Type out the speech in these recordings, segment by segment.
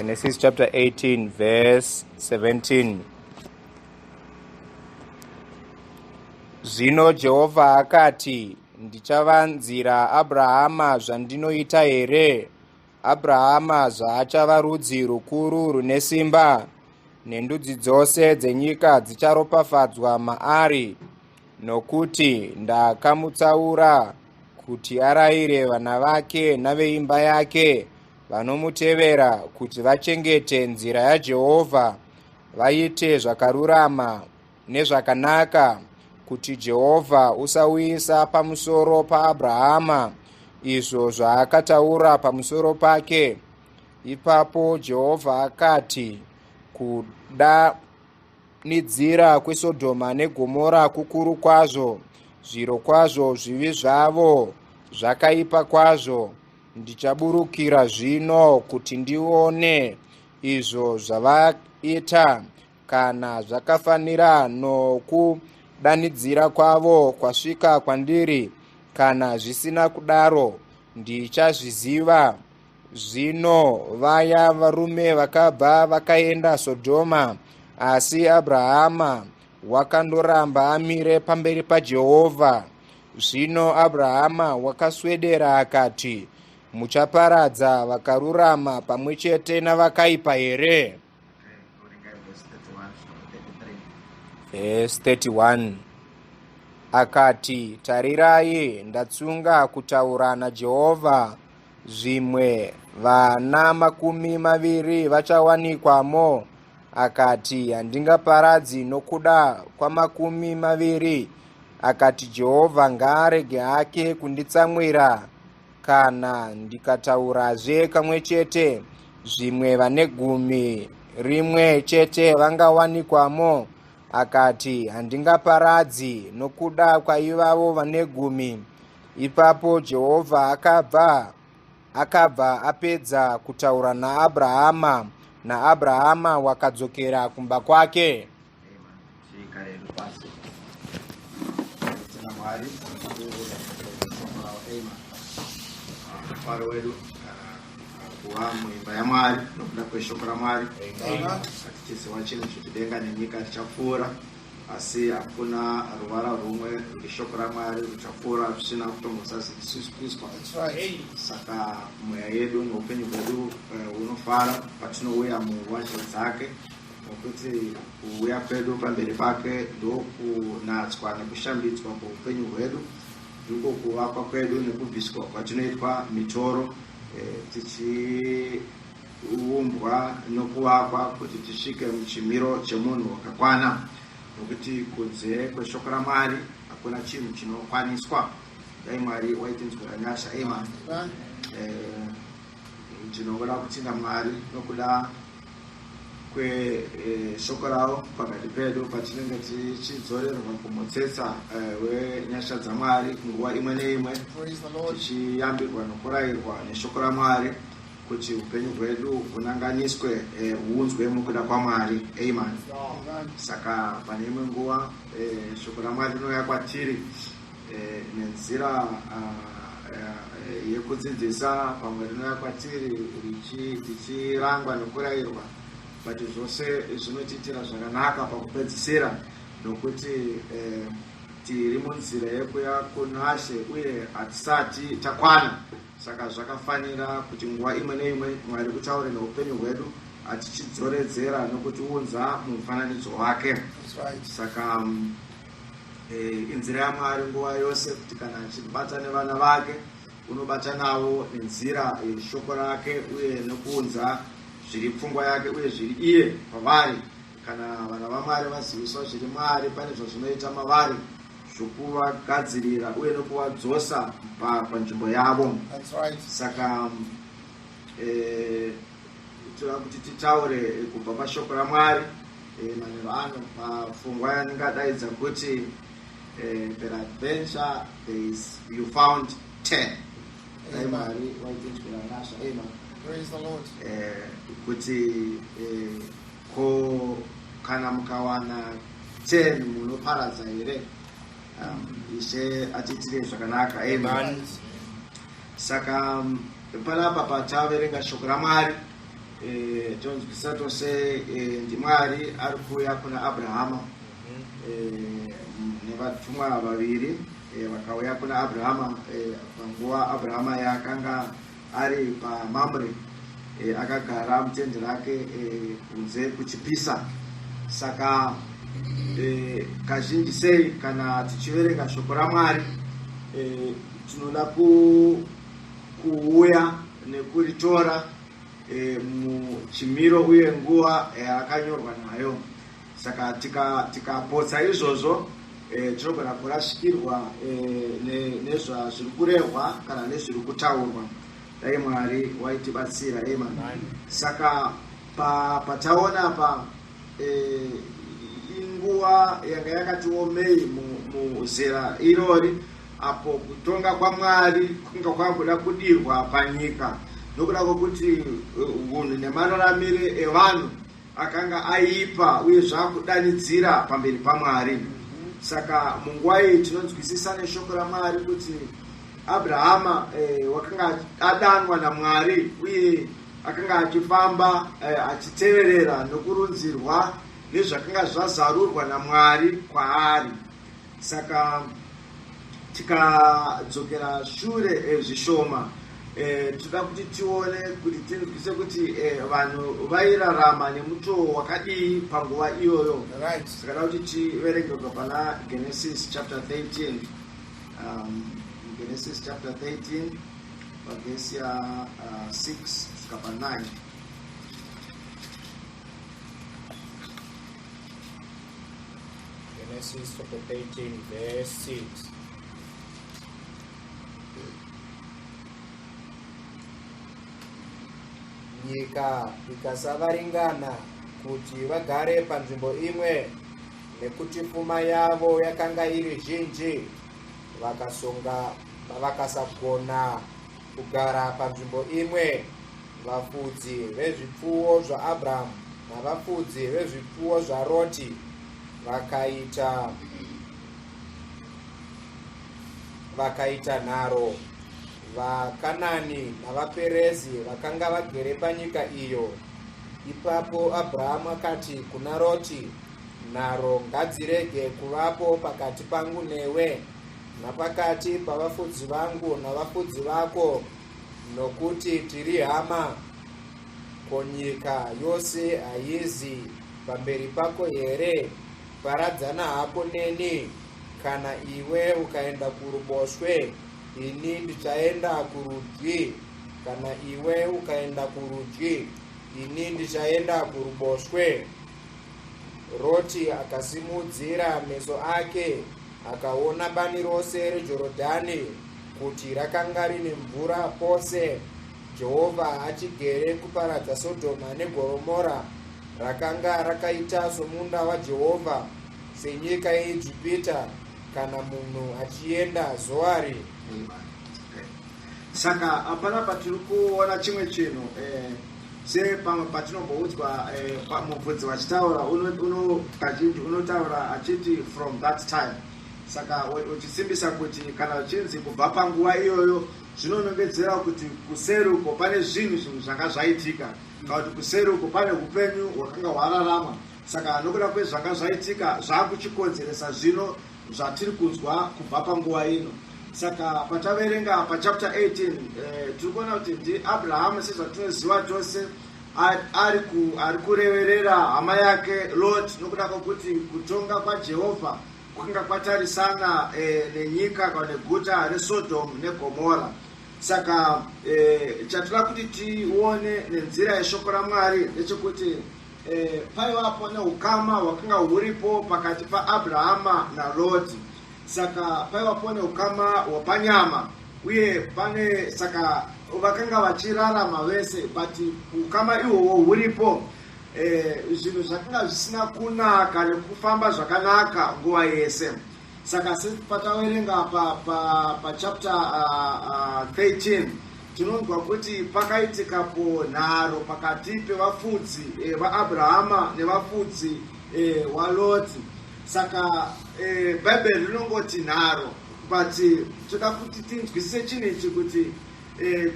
Genesis chapter 18 verse 17. Zvino Jehovha akati, Ndichavanzira Abrahama zvandinoita here? Abrahama zvaachava rudzi rukuru rune simba, nendudzi dzose dzenyika dzicharopafadzwa maari, nokuti ndakamutsaura kuti arayire vana vake naveimba yake vanomutevera kuti vachengete nzira yaJehovha, vaite zvakarurama nezvakanaka, kuti Jehovha usauyisa pamusoro paAbrahama izvo zvaakataura pamusoro pake. Ipapo Jehovha akati, Kudanidzira kweSodhoma neGomora kukuru kwazvo, zvirokwazvo zvivi zvavo zvakaipa kwazvo. Ndichaburukira zvino kuti ndione izvo zvavaita, kana zvakafanira nokudanidzira kwavo kwasvika kwandiri, kana zvisina kudaro ndichazviziva. Zvino vaya varume vakabva vakaenda Sodhoma, asi Abrahama wakandoramba amire pamberi paJehovha. Zvino Abrahama wakaswedera akati, Muchaparadza vakarurama pamwe chete navakaipa here? Verse 31 akati, Tarirai, ndatsunga kutaura naJehovha, zvimwe vana 20 vachawanikwamo. Akati, Handingaparadzi nokuda kwamakumi maviri. Akati, Jehovha ngaarege hake kunditsamwira kana ndikataurazve kamwe chete, zvimwe vane 11 chete vangawanikwamo. Akati, Handingaparadzi nokuda kwaivavo vane gumi. Ipapo Jehovha akabva akabva apedza kutaura naAbrahama, naAbrahama wakadzokera kumba kwake. Mufaro wedu kuva muimba yaMwari nokuda kweshoko raMwari. Tichiziva chinhu choti denga nenyika richapfuura, asi hakuna ruvara rumwe ruri shoko raMwari ruchapfuura zvisina kutombozazikiswa. Saka mweya yedu neupenyu hwedu hunofara patinouya muhwazha dzake, nokuti kuuya kwedu pamberi pake ndokunatswa nekushambidzwa kweupenyu hwedu, ndiko kuvakwa kwedu nekubviswa kwatinoitwa mitoro, tichiumbwa nokuvakwa kuti tisvike muchimiro chemunhu wakakwana, nokuti kunze kweshoko raMwari hakuna chinhu chinokwaniswa. Dai Mwari waitinzwira nyasha. Amen. Ndinongoda kutenda Mwari nokuda kweshoko ravo pakati pedu patinenge tichidzorerwa kumutsetse wenyasha dzaMwari nguva imwe neimwe, tichiyambirwa nokurayirwa neshoko raMwari kuti upenyu hwedu hunanganiswe, huunzwe mukuda kwaMwari. Amen. Saka pane imwe nguva shoko raMwari rinouya kwatiri nenzira yekudzidzisa, pamwe rinouya kwatiri tichirangwa nokurayirwa, but zvose zvinotiitira zvakanaka pakupedzisira, nokuti tiri munzira yekuya kunaShe uye hatisati takwana. Saka zvakafanira kuti nguva imwe neimwe Mwari utaure neupenyu hwedu achichidzoredzera nokutiunza mumufananidzo wake. Saka inzira yaMwari nguva yose kuti kana achibata nevana vake, unobata navo nenzira yeshoko rake uye nokuunza zviri pfungwa yake uye zviri iye kwavari. Kana vana vaMwari vaziviswa zviri Mwari, pane zvazvinoita mavari zvokuvagadzirira uye nokuvadzosa panzvimbo yavo. Saka toda kuti titaure kubva pashoko raMwari manheru ano pafungwa yandingadaidza kuti "Peradventure there is you found 10". Dai Mwari waitinzwira nyasha. Amen. Praise the Lord. Kuti ko kana mukawana 10 munoparadza here? Ishe atiitire zvakanaka. Amen. Saka panapa pataverenga shoko raMwari. Tonzwisisa tose ndiMwari ari kuuya kuna Abrahama nevatumwa vaviri vakauya kuna Abrahama panguva Abrahama yaakanga ari paMamre, akagara mutende rake kunze kuchipisa. Saka kazhinji sei kana tichiverenga shoko raMwari, tinoda kuuya nekuritora muchimiro uye nguva yarakanyorwa nayo. Saka tikapotsa izvozvo, tinogona kurashikirwa nezvazviri kurehwa kana nezviri kutaurwa. Dai Mwari waitibatsira. Amen. Saka pataona pa inguva yanga yakati omei muzera irori apo kutonga kwaMwari kunga kwakuda kudirwa panyika nokuda kwokuti unhu nemararamire evanhu akanga aipa uye zvakudanidzira pamberi paMwari. Saka munguva iyi tinonzwisisa neshoko raMwari kuti Abrahama wakanga adanwa naMwari uye akanga achifamba achiteverera nokurunzirwa nezvakanga zvazarurwa naMwari kwaari. Saka tikadzokera shure zvishoma, toda kuti tione kuti tinzwise kuti vanhu vairarama nemutoo wakadii panguva iyoyo. Saka da kuti tiverenge kubva pana Genesis chapter 13, Genesis chapter 13 pavhesi ya 6 kusvika pa 9. Genesis chapter 13 verse 6. Nyika ikasavaringana kuti vagare panzvimbo imwe, nekuti pfuma yavo yakanga iri zhinji, vakasonga vakasagona kugara panzvimbo imwe. Vafudzi vezvipfuwo zvaAbrahamu navafudzi vezvipfuwo zvaRoti vakaita nharo. VaKanani navaPerezi vakanga vagere panyika iyo. Ipapo Abrahamu akati kuna Roti, "Nharo ngadzirege kuvapo pakati pangu newe, napakati pavafudzi vangu navafudzi vako, nokuti tiri hama. Ko nyika yose haizi pamberi pako here? Paradzana hako neni. Kana iwe ukaenda kuruboshwe, ini ndichaenda kurudyi; kana iwe ukaenda kurudyi, ini ndichaenda kuruboshwe." Roti akasimudzira meso ake akaona bani rose reJorodhani kuti rakanga rine mvura pose, Jehovha achigere kuparadza Sodhoma neGoromora. Rakanga rakaita somunda waJehovha, senyika yeIjipita, kana munhu achienda Zoari. Okay. Saka hapana patiri kuona chimwe chinhu, sepamwe patinomboudzwa mubvunzi vachitaura, kazhinji unotaura achiti "from that time". Saka uchisimbisa kuti kana uchinzi kubva panguva iyoyo, zvinonongedzera kuti kuseri uko pane zvinhu zvanga zvaitika, kana kuti kuseri uko pane upenyu hwakanga hwararama. Saka nokuda kwezvanga zvaitika, zvakuchikonzeresa zvino zvatiri kunzwa kubva panguva ino. Saka pataverenga pachapter 18, tiri kuona kuti ndiAbrahamu, sezvatinoziva tose, ari kureverera hama yake Lot nokuda kwokuti kutonga kwaJehovha kwakanga kwatarisana nenyika kana neguta reSodom neGomora. Saka chatoda kuti tione nenzira yeshoko raMwari ndechekuti paivapo neukama hwakanga huripo pakati paAbrahama naLoti. Saka paivapo neukama hwapanyama uye pane, saka vakanga vachirarama vese, but ukama ihwohwo huripo, zvinhu zvakanga zvisina kunaka nekufamba zvakanaka nguva yese. Saka sepataverenga pachapter 13, tinonzwa kuti pakaitikapo nharo pakati pevafudzi vaAbrahama nevafudzi waLoti. Saka Bhaibheri rinongoti nharo, but toda kuti tinzwisise chinhu ichi kuti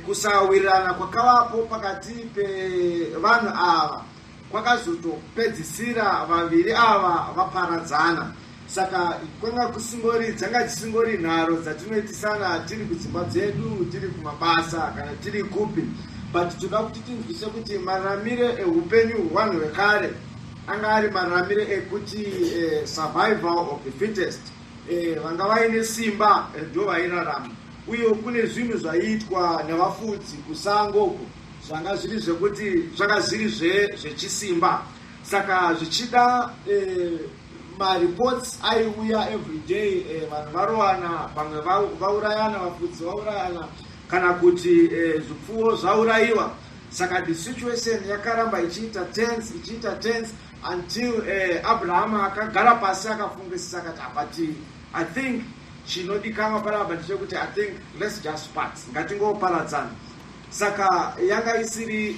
Kusawirirana kwakavapo pakati pevanhu ava kwakazotopedzisira vaviri ava vaparadzana. Saka kwanga kusingori, dzanga dzisingori nharo dzatinoitisana tiri kudzimba dzedu, tiri kumabasa kana tiri kupi, but toda kuti tinzwise kuti mararamire eupenyu hwevanhu vekare anga ari mararamire ekuti survival of the fittest. Vanga vaine simba ndo vairarama, uye kune zvinhu zvaiitwa nevafudzi kusango uko zvanga zviri zvekuti zvanga zviri zvechisimba. Saka zvichida mareports aiuya everyday, vanhu varowana, vamwe vaurayana, vafudzi vaurayana, kana kuti zvipfuwo zvaurayiwa. Saka the situation yakaramba ichiita tense, ichiita tense, until Abrahama akagara pasi akafungisisa, akati, "But I think chinodikanwa panapa ndechekuti I think let's just part, ngatingoparadzana." Saka yanga isiri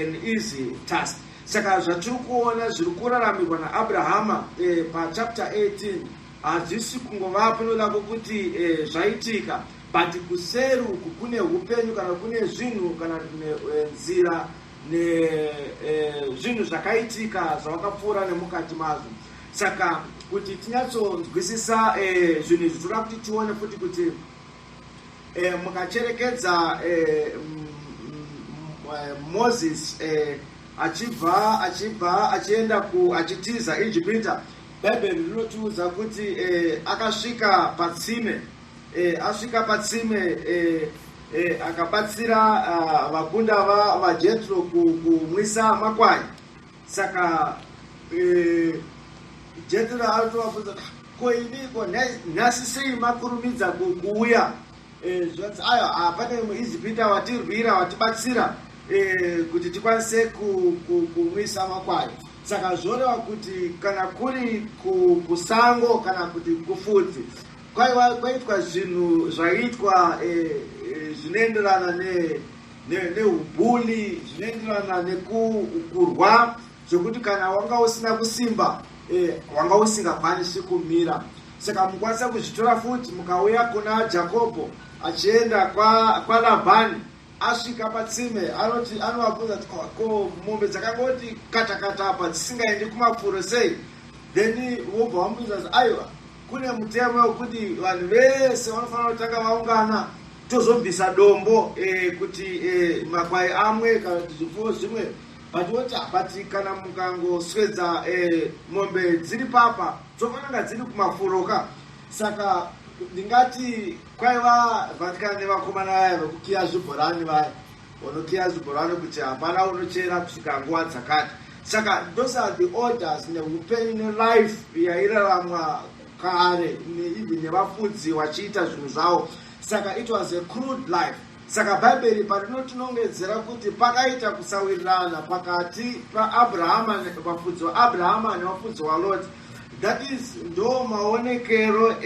an easy task. Saka zvatiri kuona zviri kuraramirwa naAbrahama pachapter 18 hazvisi kungovapo noda kwokuti zvaitika, but kuseri uku kune upenyu kana kune zvinhu kana nzira nezvinhu zvakaitika zvavakapfuura nemukati mazvo. Saka kuti tinyatsonzwisisa zvinhu izvi, toda kuti tione futi kuti mukacherekedza Moses achibva achienda ku achitiza Ijipita, Bhaibheri rinotiudza kuti akasvika patsime. Asvika patsime, akabatsira vakunda vaJetro kumwisa makwai. Saka Jetro anotovabvunza, "Ko iniko nhasi sei makurumidza kuuya?" Zvanzi, "Aiwa, hapane muIjipita watirwira, watibatsira kuti tikwanise kumwisa makwai." Saka zvoreva kuti kana kuri kusango kana kuti kufudzi, kwaiva kwaitwa zvinhu zvaiitwa zvinoenderana neubully, zvinoenderana nekurwa, zvekuti kana wanga usina kusimba, wanga usingakwanisi kumira. Saka mukwanisa kuzvitora futi mukauya kuna Jakobho achienda kwaLabhani, asvika patsime, anoti anovabvunza kuti, "Ko mombe dzakangoti katakata apa dzisingaendi kumapfuro sei?" Then wobva wamubvunza kuti, "Aiwa, kune mutemo wekuti vanhu vese vanofanira kutanga vaungana, tozobvisa dombo kuti makwai amwe kana kuti zvipfuwo zvimwe." But woti, "But kana mukangoswedza mombe dziri papa, dzofanira kunga dziri kumafuroka." Saka ndingati kwaiva vatikana nevakomana vaya vekukiya zvibhorani, vaya vanokiya zvibhorani kuti hapana unochera kusvika nguva dzakati. Saka those are the orders neupenyu nelife yairaramwa kare, even nevafudzi vachiita zvinhu zvavo. Saka it was a crude life. Saka Bhaibheri parinotinongedzera kuti pakaita kusawirirana pakati paAbrahama, vafudzi vaAbrahama nevafudzi vaLot, that is ndo maonekero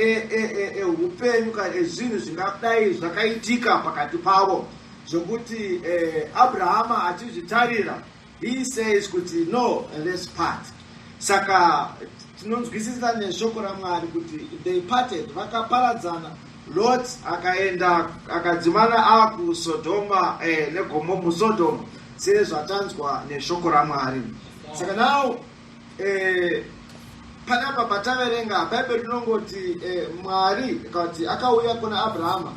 eupenyu kana ezvinhu zvingadai zvakaitika pakati pavo, zvokuti Abrahama achizvitarira, he says kuti, "No, let's part." Saka tinonzwisisa neshoko raMwari kuti they parted, vakaparadzana. Lot akaenda akadzimana akuSodhoma neGomo muSodhoma, sezvatanzwa neshoko raMwari. Saka now panapa pataverenga, Bhaibheri rinongoti Mwari kuti akauya kuna Abrahama,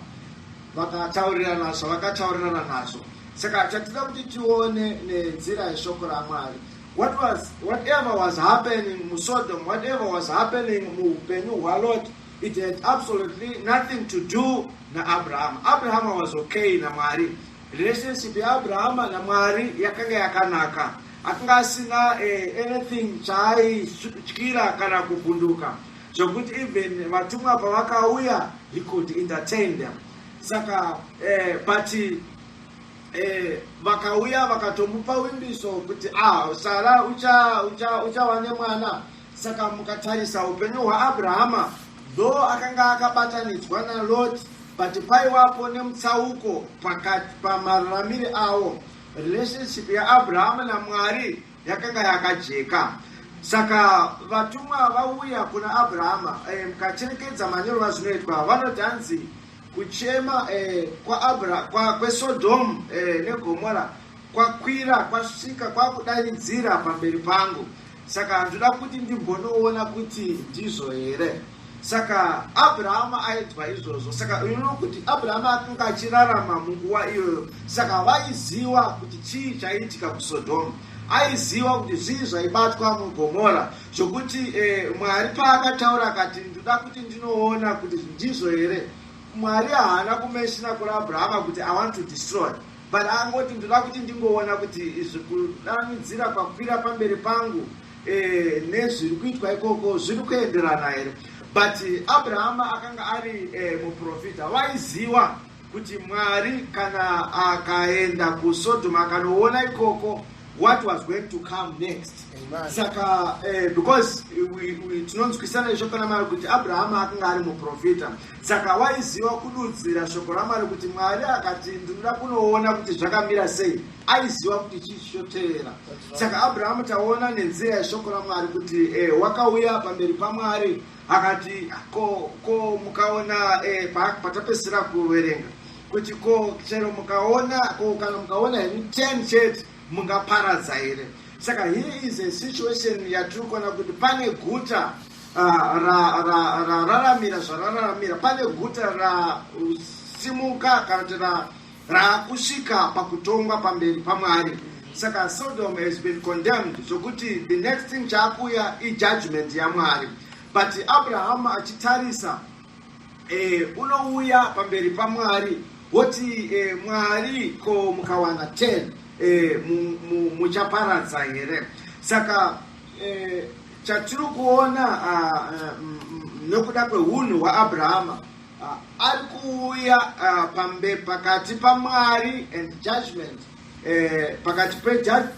vakataurirana zvavakataurirana nazvo. Saka chatida kuti tione nenzira yeshoko raMwari, whatever was happening muSodom, whatever was happening muupenyu hwaLot, it had absolutely nothing to do naAbrahama. Abrahama was okay naMwari. Relationship yaAbrahama naMwari yakanga yakanaka. Akanga asina anything chaaityira kana kuvhunduka, zvokuti even vatumwa pavakauya, he could entertain them. Saka but vakauya vakatomupa wimbiso kuti, "Ah, Sara uchava ucha, ucha nemwana." Saka mukatarisa upenyu hwaAbrahama, though akanga akabatanidzwa naLot, but paivapo nemutsauko pakati pamararamire avo. Relationship yaAbrahama naMwari yakanga yakajeka. Saka vatumwa vauya kuna Abrahama, mukacherekedza manyorwa zvinoitwa, vanoti hanzi Kuchema kwaSodhomu neGomora kwakwira, kwasvika, kwakudanidzira pamberi pangu. Saka ndoda kuti ndimbonoona kuti ndizvo here. Saka Abrahama aidzwa izvozvo. Saka unoona kuti Abrahama akanga achirarama munguva iyoyo, saka vaiziva kuti chii chaiitika kuSodhomu, aiziva kuti zvii zvaibatwa muGomora, zvokuti Mwari paakataura akati, "Ndoda kuti ndinoona kuti ndizvo here," Mwari haana kumentiona kuna Abrahama kuti, "I want to destroy," but angoti, "Ndoda kuti ndingoona kuti izvi kudanidzira kwakwira pamberi pangu nezviri kuitwa ikoko zviri kuenderana here." But Abrahama akanga ari muprofita, waiziva kuti Mwari kana akaenda kuSodhoma akanoona ikoko, what was going to come next. Amen. Saka because tinonzwisana neshoko raMwari kuti Abrahama akanga ari muprofita, saka waiziva kududzira shoko raMwari kuti Mwari akati, "Ndinoda kunoona kuti zvakamira sei," aiziva kuti chii chichotevera. Saka Abrahamu, taona nenzira yeshoko raMwari kuti wakauya pamberi paMwari akati, Ko mukaona," patapedzisira kuverenga kuti, "Ko chero mukaona, ko kana mukaona henyu 10 chete, mungaparadza here?" Saka here is a situation yatiri kuona kuti pane guta rararamira zvarararamira, pane guta rasimuka kana kuti raakusvika pakutongwa pamberi paMwari. Saka Sodom has been condemned, zvokuti the next thing chaakuuya ijudgment yaMwari. But Abraham achitarisa, unouya pamberi paMwari woti, "Mwari, ko mukawana 10, muchaparadza here?" Saka chatiri kuona nokuda kweunhu hwaAbrahama, ari kuuya pambe pakati paMwari and judgment, pakati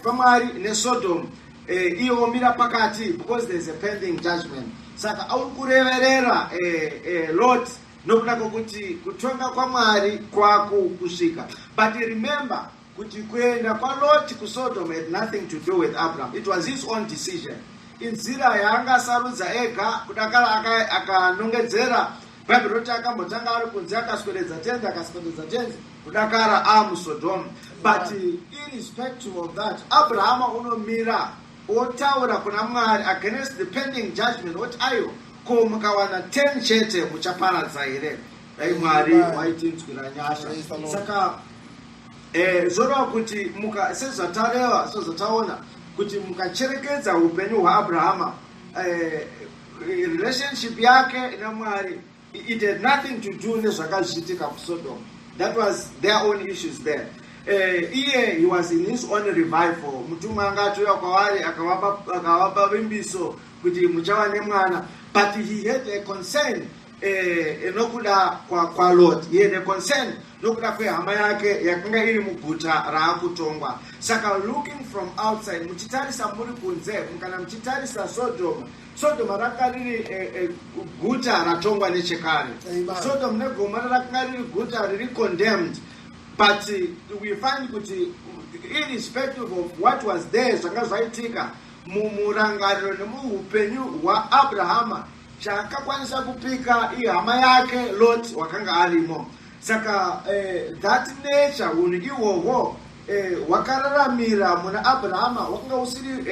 paMwari neSodom, iye omira pakati because there is a pending judgment. Saka uri kureverera Lot nokuda kwokuti kutonga kwaMwari kwaku kusvika. But remember kuti kuenda kwaLot kuSodom had nothing to do with Abraham. It was his own decision, inzira yaangasarudza ega. Kudakara akanongedzera, Bhaibheri roti akambotanga ari kunze, akaswededza tenzi, akaswededza tenzi kudakara amuSodom. But irrespective of that, Abrahama unomira otaura kuna Mwari against the pending judgment, oti, "Aiwa, ko mukawana 10 chete, muchaparadza here?" Dai Mwari Amen. waitinzwira nyasha. Praise the Lord. Saka zvoreva kuti muka sezvatareva, sezvataona kuti mukacherekedza upenyu hwaAbrahama, relationship yake naMwari, it had nothing to do nezvakazviitika kuSodom. That was their own issues there. Iye he was in his own revival. Mutumwa anga atouya kwavari, akavapa vimbiso kuti muchava nemwana, but he had a concern nokuda kwaLot. He had a concern nokuda kwehama yake yakanga iri muguta raakutongwa. Saka looking from outside, muchitarisa muri kunze, kana muchitarisa Sodom, Sodom ranga riri guta ratongwa nechekare. Amen. Sodom neGomora rakanga riri guta riri condemned, but we find kuti irrespective of what was there, zvanga zvaitika, mumurangariro nemuupenyu hwaAbrahama, chaakakwanisa kupika ihama yake Lot wakanga arimo. Saka that nature, unhu ihwohwo hwakararamira muna Abrahama, hwakanga husiri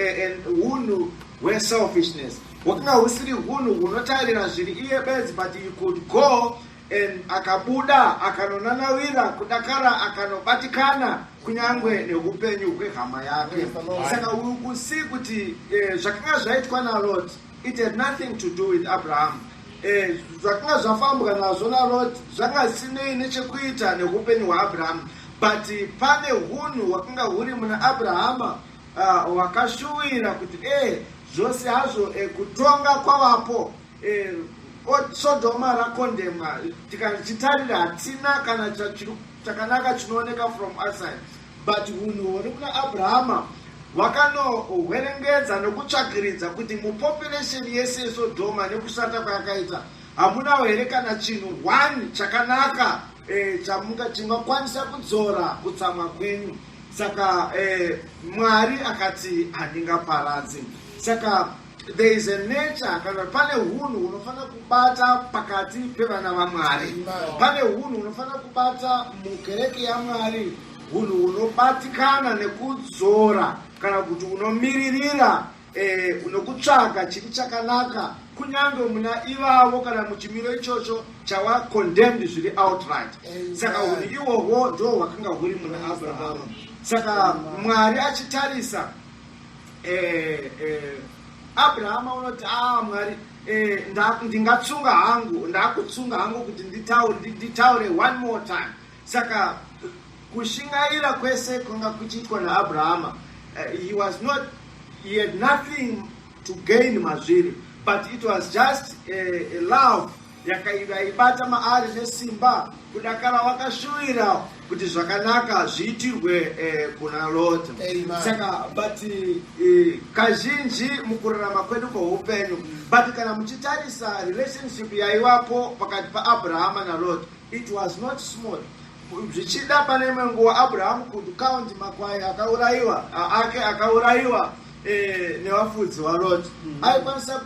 unhu hweselfishness, hwakanga husiri hunhu hunotarira zviri iye bedzi, but he could go and akabuda akanonanawira kudakara akanobatikana kunyangwe neupenyu hwehama yake. Praise the Lord. Saka we could see kuti zvakanga zvaitwa naLot, it had nothing to do with Abraham. Zvakanga zvafambwa nazvo naLot zvanga zvisinei nechekuita neupenyu hwaAbraham, but pane hunhu hwakanga huri muna Abrahama hwakashuwira kuti zvose hazvo kutonga kwavapo, Sodhoma rakondemwa, tikachitarira hatina kana chakanaka chinooneka from outside, but hunhu huri kuna Abrahama hwakanohwerengedza nokutsvakiridza kuti mupopulation yese yeSodhoma nekushata kwayakaita, hamunawo here kana chinhu one chakanaka chingakwanisa kudzora kutsamwa kwenyu? Saka Mwari akati, "Handingaparadzi." Saka There is a nature, kana pane hunhu hunofanira kubata pakati pevana vaMwari. Pane hunhu hunofanira kubata mukereke yaMwari, hunhu hunobatikana nekudzora kana kuti unomiririra nokutsvaga chiri chakanaka, kunyange muna ivavo kana muchimiro ichocho chava condemned zviri outright. Saka hunhu ihwohwo ndo hwakanga huri muna Abrahamu. Saka Mwari achitarisa Abrahama, unoti, "Ah, Mwari, ndingatsunga hangu, ndakutsunga hangu kuti nditaure one more time." Saka kushingaira kwese kwanga kuchiitwa naAbrahama, he was not he had nothing to gain mazviri, but it was just a love yaibata maari nesimba, kudakara wakashuvira kuti zvakanaka zviitirwe kuna Lot. Saka but kazhinji mukurarama kwedu kweupenyu, but kana muchitarisa relationship yaivapo pakati paAbrahama naLot, it was not small. Zvichida pane imwe nguva Abrahamu could count makwai akaurayiwa, ake akaurayiwa nevafudzi vaLot. Aikwanisa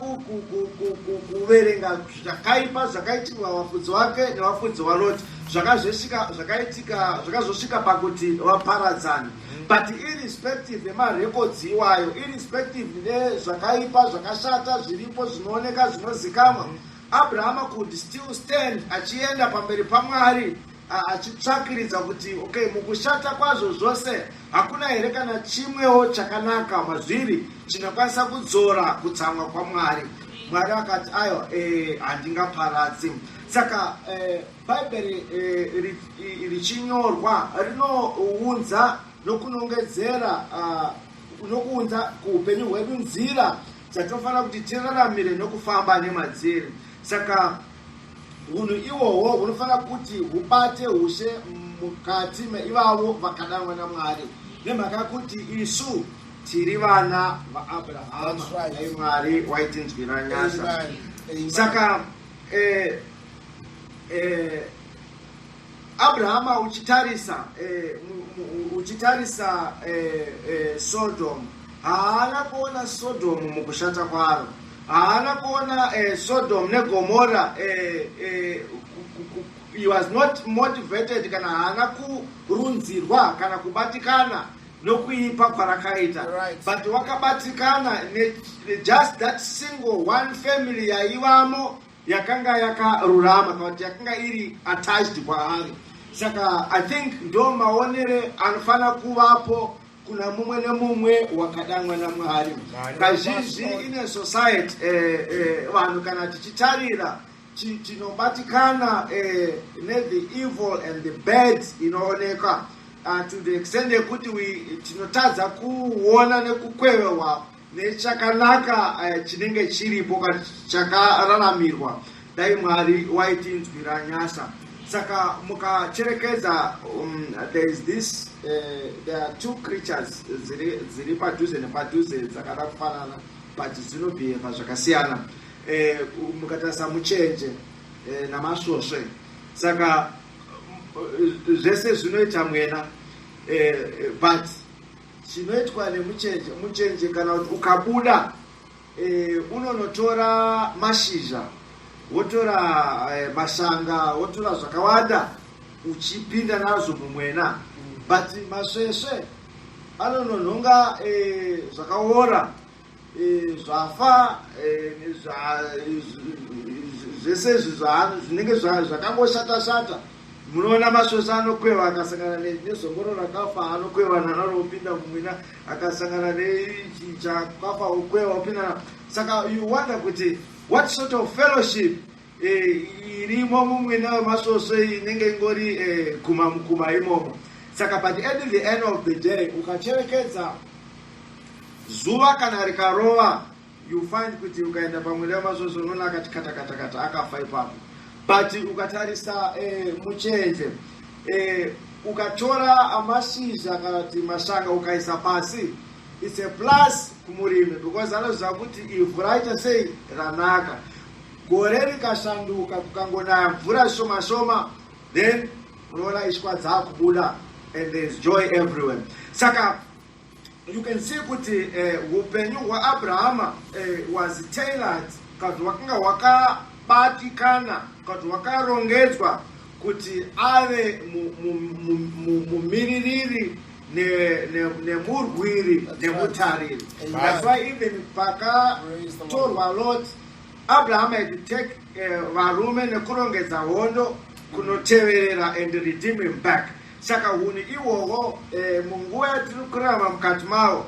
kuverenga zvakaipa zvakaitirwa vafudzi vake nevafudzi vaLot, zvakazosvika, zvakaitika, zvakazosvika pakuti vaparadzane. But irrespective yemarecords iwayo, irrespective nezvakaipa zvakashata zviripo, zvinooneka, zvinozikamwa, Abrahama could still stand achienda pamberi paMwari, achitsvakiridza kuti, okay, mukushata kwazvo zvose hakuna here kana chimwewo chakanaka mazviri chinokwanisa kudzora kutsamwa kwaMwari? Mwari akati, "Aiwa, handingaparadzi." Saka Bhaibheri richinyorwa rinounza nokunongedzera, nokuunza kuupenyu hwedu nzira dzatinofanira kuti tiraramire nokufamba nemadziri. Saka unhu ihwohwo hunofanira kuti hubate ushe mukati meivavo vakadanwa naMwari, nemhaka yekuti isu tiri vana vaAbrahama. That's right. Dai Mwari waitinzwira nyasha. Amen. Amen. Saka Abrahama, uchitarisa uchitarisa Sodom, haana kuona Sodom mukushata kwaro, haana kuona Sodom neGomora. He was not motivated, kana haana kurunzirwa kana kubatikana nokuipa kwarakaita. But wakabatikana just that single one family yaivamo yakanga yakarurama, kana kuti yakanga iri attached kwaari. Saka I think ndo maonere anofanira kuvapo kuna mumwe nemumwe wakadanwa naMwari. Kazhinji ine society, vanhu kana tichitarira, tinobatikana nethe evil and the bad inooneka, to the extent yekuti tinotadza kuona nekukwevewa nechakanaka chinenge chiripo kana chakararamirwa. Dai Mwari waitinzwira nyasha. Saka mukacherekedza, there is this there are two creatures dziri padhuze nepadhuze, dzakada kufanana but dzinobhehava zvakasiyana. Mukatarisa muchenje namasvosve, saka zvese zvinoita mwena, but chinoitwa nemuchenje, muchenje kana kuti ukabuda, unonotora mashizha, wotora mashanga, wotora zvakawanda, uchipinda nazvo mumwena. But masvesve anononhonga zvakaora, zvafa, zvese izvi zvinenge zvakangoshata-shata. Munoona masvosve anokweva, akasangana nezongoro rakafa anokweva naro opinda mumwena, akasangana nechakafa okweva opinda naro. Saka you wonder kuti what sort of fellowship irimo mumwena wemasvosve inenge ingori guma mukuma imomo. Saka but at the end of the day, ukacherekedza zuva kana rikarova, you find kuti ukaenda pamwena wemasvosve unoona akati katakatakata, akafa ipapo. But ukatarisa muchenje, ukatora mashizha kana kuti mashanga ukaisa pasi, it's a plus kumurimi because anoziva kuti ivhu raita sei, ranaka. Gore rikashanduka, kukangonaya mvura shoma shoma, then unoona ishwa dzaakubuda and there is joy everywhere. Saka You can see kuti upenyu hwaAbrahama was tailored, kana kuti hwakanga hwakabatikana, kana kuti hwakarongedzwa kuti ave mumiririri nemurwiri nemutariri. That's why even pakatorwa Lot, Abraham had to take varume nekurongedza hondo kunoteverera and redeem him back. Saka hunhu ihwohwo, munguva yatiri kurarama mukati mawo,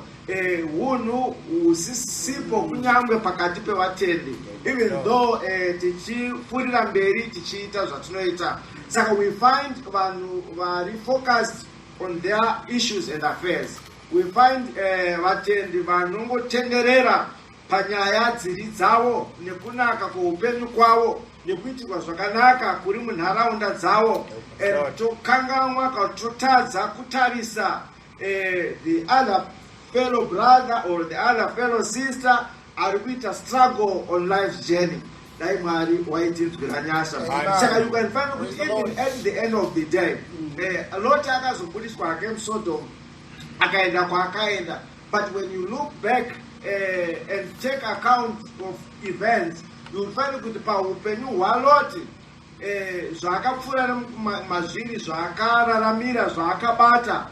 hunhu husisipo kunyangwe pakati pevatendi, even though tichipfuurira mberi tichiita zvatinoita. Saka we find vanhu vari focused on their issues and affairs. We find vatendi vanongotenderera panyaya dziri dzavo nekunaka kweupenyu kwavo nekuitirwa zvakanaka kuri munharaunda dzavo, and tokanganwa kana totadza kutarisa the other fellow brother or the other fellow sister ari kuita struggle on life's journey. Dai Mwari waitinzwira nyasha. Saka you can find kuti even at the end of the day, Lot akazobudiswa hake muSodom, akaenda kwaakaenda, but when you look back and take account of events, you will find kuti paupenyu hwaLoti, zvaakapfuura mazviri, zvaakararamira, zvaakabata,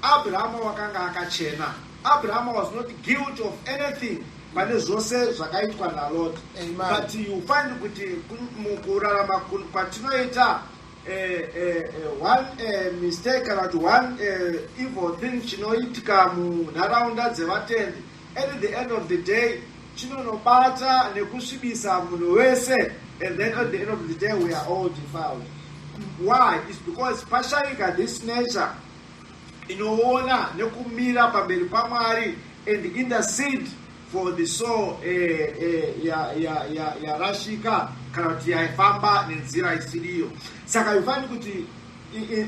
Abrahama wakanga akachena. Abrahama was not guilty of anything pane zvose zvakaitwa naLot. But you find kuti mukurarama kwatinoita, one mistake kana kuti one evil thing chinoitika munharaunda dzevatendi, at the end of the day chinonobata nekusvibisa munhu wese, and then at the end of the day we are all defiled. Why? Is because pashayika this nature inoona nekumira pamberi paMwari and intercede for the soul yarashika kana kuti yaifamba nenzira isiriyo. Saka you find kuti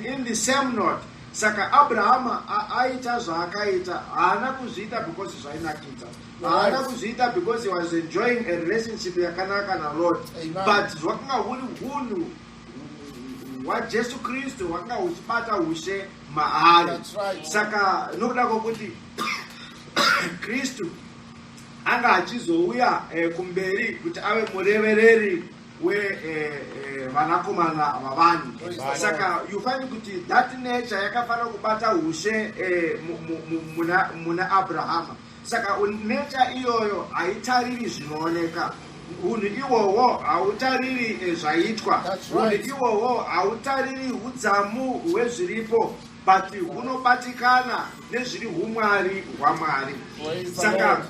in the same note, saka Abrahama aita zvaakaita, haana kuzviita because zvainakidza, haana kuzviita because he was enjoying a relationship yakanaka naLot, but zvakanga huri hunhu hwaJesu Kristu hwakanga huchibata ushe maari. Saka nokuda kwokuti Kristu anga achizouya kumberi kuti ave murevereri wevanakomana vavanhu, saka you find kuti that nature yakafanira kubata ushe muna Abrahama. Saka nature iyoyo haitariri zvinooneka. Unhu ihwohwo hautariri zvaitwa. Unhu ihwohwo hautariri udzamu hwezviripo, but hunobatikana nezviri umwari hwaMwari. Saka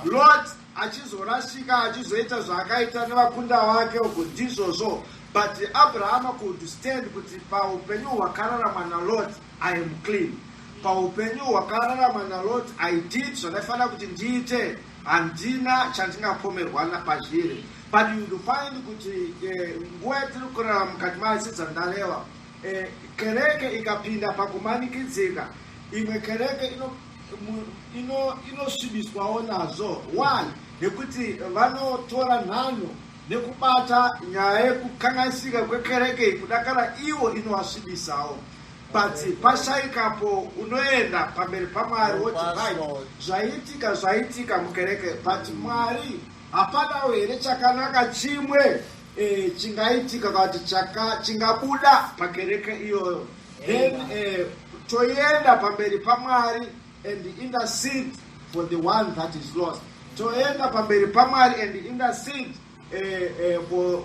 Lot achizorashika, achizoita zvaakaita nevakunda vake uko, ndizvozvo, but Abrahama could stand kuti paupenyu hwakararamwa naLot, I am clean. Paupenyu hwakararama naLot, I did zvandaifanira kuti ndiite, handina chandingapomerwa pazviri. But you would find kuti nguva yatiri kurarama mukati mayo, sezvandareva, kereke ikapinda pakumanikidzika, imwe kereke inosvibiswawo nazvo. Why? Nekuti vanotora nhanho nekubata nyaya yekukanganisika kwekereke iyi kudakara ivo inovasvibisawo, but pashayikapo unoenda pamberi paMwari woti, "Right, zvaitika zvaitika mukereke, but Mwari, hapanawo here chakanaka chimwe chingaitika kana kuti chingabuda pakereke iyoyo?" Then toenda pamberi paMwari and intercede for the one that is lost. Toenda pamberi paMwari and intercede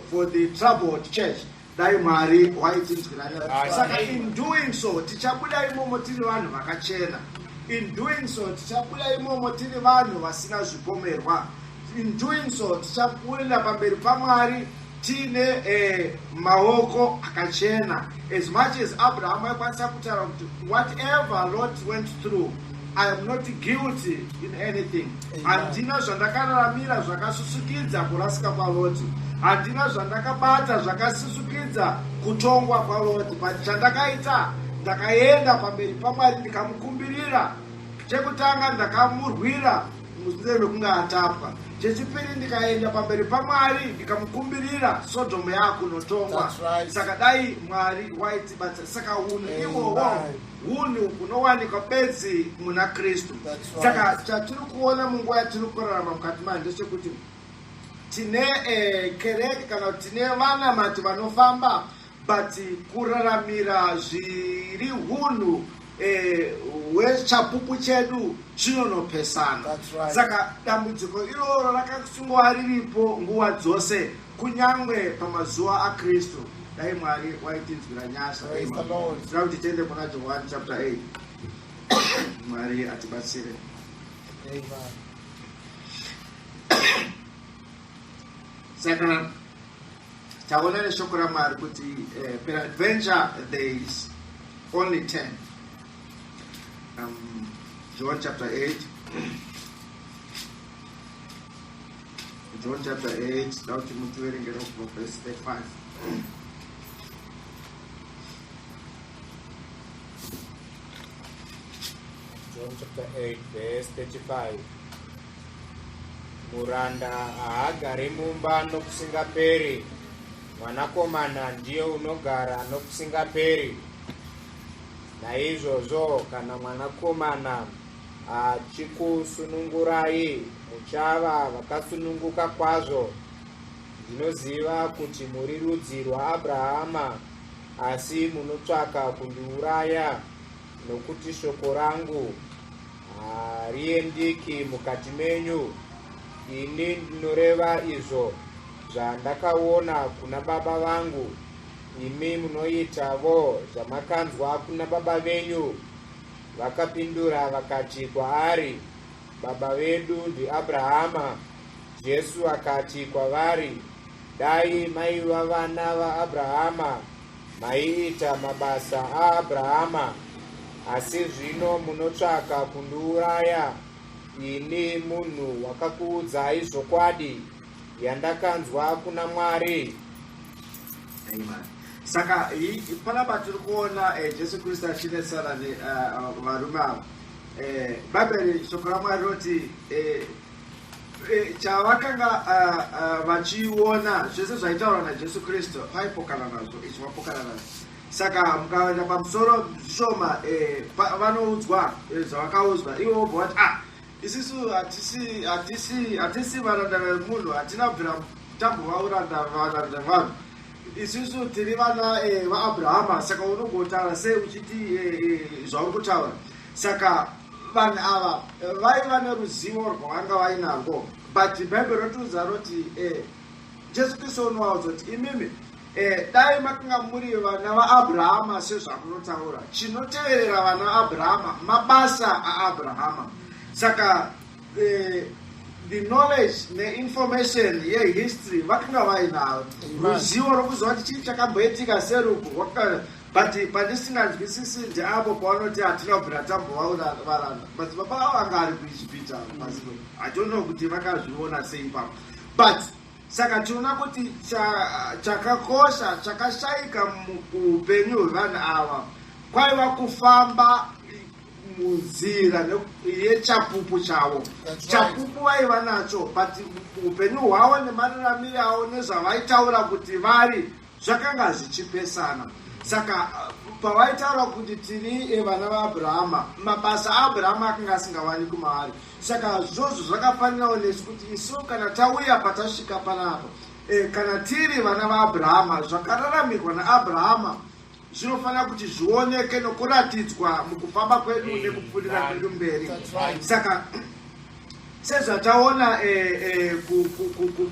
for the troubled church. Dai Mwari waitinzwirana. Saka in doing so, tichabuda imomo tiri vanhu vakachena. In doing so, tichabuda imomo tiri vanhu vasina zvipomerwa. In doing so, tichabuda pamberi paMwari tiine maoko akachena. As much as Abraham aikwanisa kutaura kuti whatever Lot went through, I am not guilty in anything, handina zvandakararamira zvakasusukidza kurasika kwaLoti, handina zvandakabata zvakasusukidza kutongwa kwaLoti, but chandakaita, ndakaenda pamberi paMwari ndikamukumbirira. Chekutanga, ndakamurwira mushure mekunge atapwa. Chechipiri, ndikaenda pamberi paMwari ndikamukumbirira Sodhomu yakunotongwa. Saka dai Mwari waitibatsira. Saka unhu ihwohwo Hunhu hunowanikwa bedzi muna Kristu. Saka chatiri kuona munguva yatiri kurarama mukati mayo ndechekuti tine kereke kana kuti tine vanamati vanofamba but kuraramira zviri hunhu hwechapupu chedu zvinonopesana. Saka dambudziko iroro rakasungwa riripo nguva dzose kunyangwe pamazuva aKristu. Dai Mwari waitinzwira nyasha. Tinoda kuti tiende kuna Johani chapter 8. Mwari atibatsire. Saka taona neshoko raMwari kuti peradventure there is only 10. John chapter 8. John chapter 8, dauti mutiverengere kubva verse 35. John chapter 8 verse 35. Muranda haagari mumba nokusingaperi, mwanakomana ndiye unogara nokusingaperi. Naizvozvo kana mwanakomana achikusunungurai, muchava vakasununguka kwazvo. Ndinoziva kuti muri rudzi rwaAbrahama, asi munotsvaka kundiuraya, nokuti shoko rangu hariendiki mukati menyu. Ini ndinoreva izvo zvandakaona kuna baba vangu, imi munoitavo zvamakanzwa kuna baba venyu. Vakapindura vakati kwaari, Baba vedu ndiAbrahama. Jesu akati kwavari, Dai maiva vana vaAbrahama, maiita mabasa aAbrahama. Asi zvino munotsvaka kundiuraya, ini munhu wakakuudzai zvokwadi yandakanzwa kuna Mwari. Amen. Saka panapa tiri kuona Jesu Kristu achinetsana nevarume ava. Bhaibheri shoko raMwari rinoti chavakanga vachiona zvese zvaitaurwa naJesu Kristu vaipokana nazvo, izvi vapokana nazvo. Saka mukaenda pamusoro zvishoma vanoudzwa zvavakaudzwa, ivo vobva vati isisu hatisi hatisi hatisi varanda vemunhu, hatina kubvira tambova uranda varanda vevanhu, isusu tiri vana vaAbrahama. Saka unogotaura sei uchiti zvauri kutaura? Saka vanhu ava vaiva neruzivo rwavanga vainarwo, but Bhaibheri rotiudza roti Jesu Kristu unovaudza kuti imimi dai makanga muri vana vaAbrahama sezvamunotaura, chinoteverera vana vaAbrahama mabasa aAbrahama. Saka the knowledge neinformation yehistory vakanga vainayo, ruzivo rwokuziva kuti chii chakamboitika seruku, but pandisinganzwisisi ndeapo pavanoti hatina kubvira tambova varanda. Madzibaba avo anga ari kuIjipita. I don't know kuti vakazviona sei ipapo, but saka tinoona kuti chakakosha chakashayika muupenyu hwevanhu ava kwaiva kufamba munzira yechapupu chavo. Chapupu vaiva nacho, but upenyu hwavo nemararamiro avo nezvavaitaura kuti vari zvakanga zvichipesana. Saka pavaitaura kuti tiri vana vaAbrahama, mabasa aAbrahama akanga asingawanikwi mavari. Saka zvozvo zvakafanirawo nesu kuti isu kana tauya patasvika panapa, kana tiri vana vaAbrahama, zvakararamirwa naAbrahama zvinofanira kuti zvioneke nokuratidzwa mukufamba kwedu nekupfuurira kwedu mberi. Saka sezvataona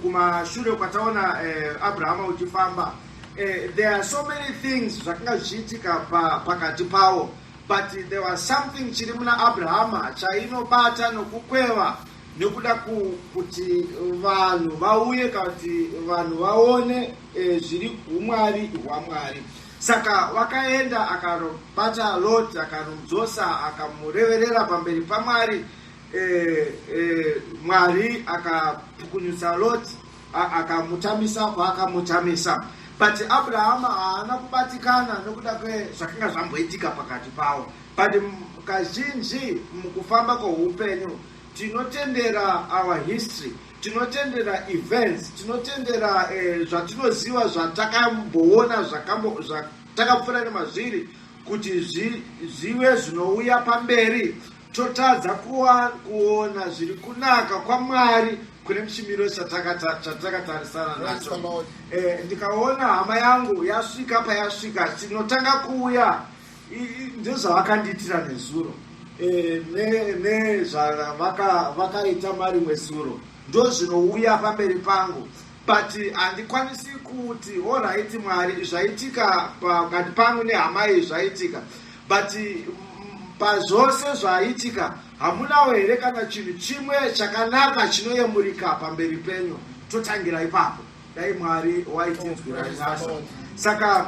kumashure kwataona Abrahama uchifamba, there are so many things zvakanga zvichiitika pakati pavo, but there was something chiri muna Abrahama chainobata nokukweva nekuda kuti vanhu vauye kana kuti vanhu vaone zviri umwari hwaMwari. Saka wakaenda akanobata Lot, akanomudzosa, akamureverera pamberi paMwari. Mwari akapukunyutsa Lot, akamutamisa kwaakamutamisa, but Abrahama haana kubatikana nokuda kwezvakanga zvamboitika pakati pavo. But kazhinji mukufamba kweupenyu tinotendera our history, tinotendera events, tinotendera zvatinoziva, zvatakamboona, zvatakapfuura nemazviri. Kuti zvive zvinouya pamberi, totadza kuona zviri kunaka kwaMwari kune muchimiro chatakatarisana nacho. Ndikaona hama yangu yasvika payasvika, tinotanga kuuya ndezvavakandiitira nezuro, nezvavakaita marimwe zuro, ndo zvinouya pamberi pangu. But handikwanisi kuti, "Alright Mwari, zvaitika pakati pangu nehama iyi zvaitika, but pazvose zvaitika hamunawo here kana chinhu chimwe chakanaka chinoyemurika pamberi penyu?" Totangira ipapo. Dai Mwari waitinzwira nyasha. Saka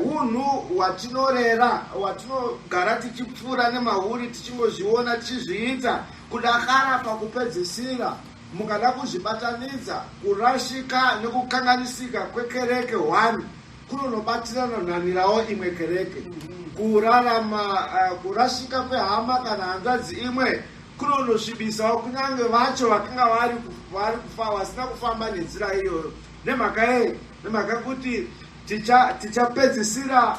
unhu hwatinorera, hwatinogara tichipfuura nemahuri, tichingozviona tichizviita, kudakara pakupedzisira mukada kuzvibatanidza, kurashika nekukanganisika kwekereke 1 kunonobatirana nhanirawo imwe kereke. Kurarama kurashika kwehama kana hanzvadzi imwe kunonosvibisawo kunyange vacho vakanga vari kufa vasina kufamba nenzira iyoyo. Nemhaka yei? Nemhaka yekuti tichapedzisira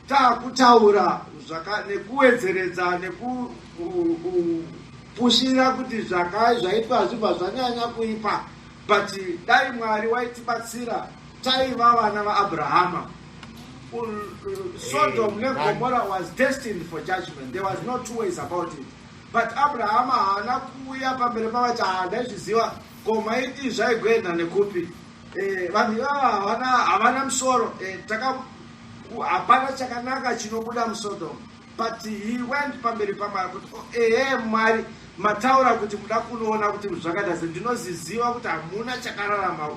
taakutaura nekuwedzeredza nekupushira kuti zvaitwa zvibva zvanyanya kuipa. But dai Mwari waitibatsira taiva vana vaAbrahama. Sodom neGomora was destined for judgment. There was no two ways about it. But Abrahama haana kuuya pamberi pavati, "Handaizviziva, ko maiti zvaigoenda nekupi? Vanhu ivava havana musoro. Hapana chakanaka chinobuda muSodom." But he went pamberi paMwari kuti, "Oh, ehe Mwari, mataura kuti muda kunoona kuti zvakaita se ndinoziziva kuti hamuna chakararama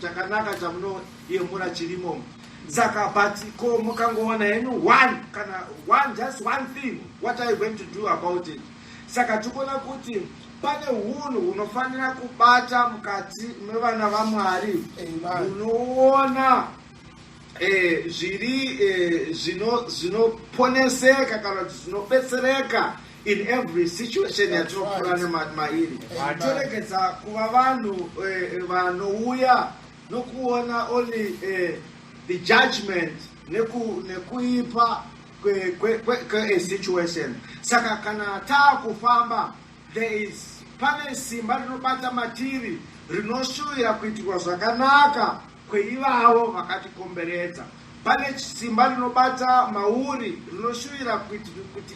chakanaka chamunoyemura chirimo. Saka but ko mukangoona henyu one, kana one, just one thing, what are you going to do about it?" Saka tikuona kuti pane unhu hunofanira kubata mukati mevana vaMwari hunoona zviri zvinoponeseka kana kuti zvinobetsereka in every situation yatinopfuura nemairi. Toregedza kuva vanhu vanouya nokuona only the judgment nekuipa kwesituation. Saka kana taakufamba, there is pane simba rinobata matiri rinoshuvira kuitirwa zvakanaka kweivavo vakatikomberedza. Pane simba rinobata mauri rinoshuvira kuti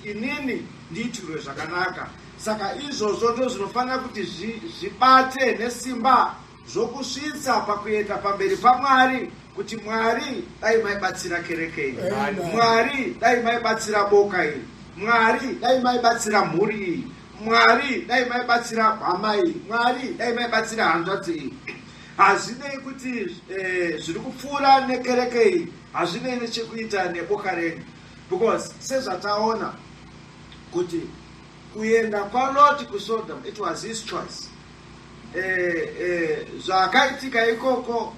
inini ndiitirwe zvakanaka. Saka izvozvo ndo zvinofanira kuti zvibate nesimba zvokusvitsa pakuenda pamberi paMwari kuti, "Mwari, dai maibatsira kereke iyi. Mwari, dai maibatsira boka iri. Mwari, dai maibatsira mhuri iyi. Mwari, dai maibatsira hama iyi. Mwari, dai maibatsira hanzvadzi iyi." Hazvinei kuti zviri kupfuura nekereke iyi, hazvinei nechekuita neboka renyu, because sezvataona kuti kuenda kwaLoti kuSodom, it was his choice. Zvakaitika ikoko